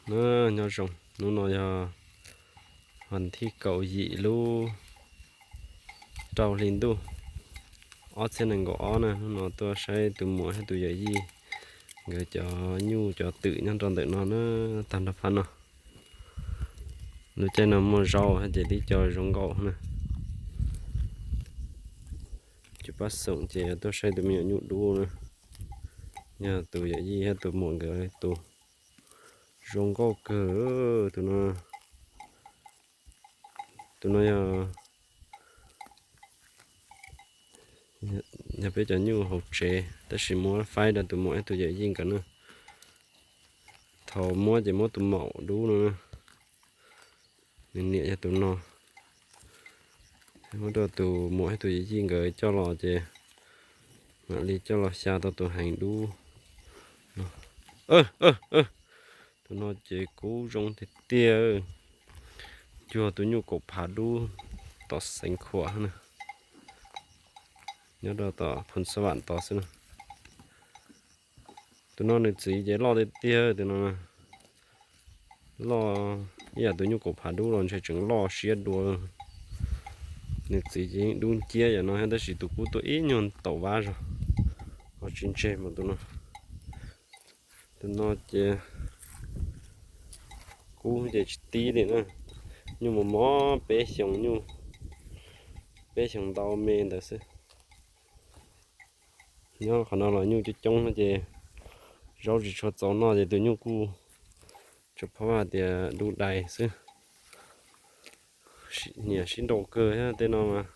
Nyob zoo, hnub no yog vas thib kaum yim lub rau hli ntuj ob txhiab nees nkaum ob na. Hnub no tuaj saib tus muam thiab tus yawm yij nkawd cov nyuj cov twm nyob rau ntawm no na, tag nrho phab no. Lub caij no muaj zaub ces tib co zoo nkauj na. Cov pab xoom ces tuaj saib tus me nyuam nyuj dub na, yog tus yawm yij thiab tus muam nkawd tus. Zoo nkauj kawg. Tus no, tus no yog, yog peb cov nyuj hauv tsev, tab sis muab faib rau tus muam thiab tus yawm yij nkawd na. Thaum muab ces muab tus maum dub no, nws niam yog tus no. Muab rau tus muam thiab tus yawm yij nkawd coj los ces mam li coj los xya tau tus heev dub. Tus no ces kub zoo tiag tiag, cuag tus nyuj kaum phav dub tom Xeev Khuam na, nyob rau tom Phoos Xab Vam tod xwb na. Tus no nws txiv ces loj tiag tiag, tus no loj ib yam tus nyuj kaum phav dub los ntshe tseem loj siab dua. Nws txiv ces yeej dub nciab yam no thiab, tab sis tus kub tuaj ib nyuag taum vab zog, ho tsis ntseg mas tus no. Tus no ces kub ces tsis tib li na, nyuj mos mos peb xyoos nyuj, peb xyoos ntau me ntawd xwb. Nyob qhov no los nyuj coob coob no ces zaub tsis tshua txaus noj ces tus nyuj kuj tsuas phob hais tias dub dais xwb. Nyiam sib nraus kawg thiab tej no mas.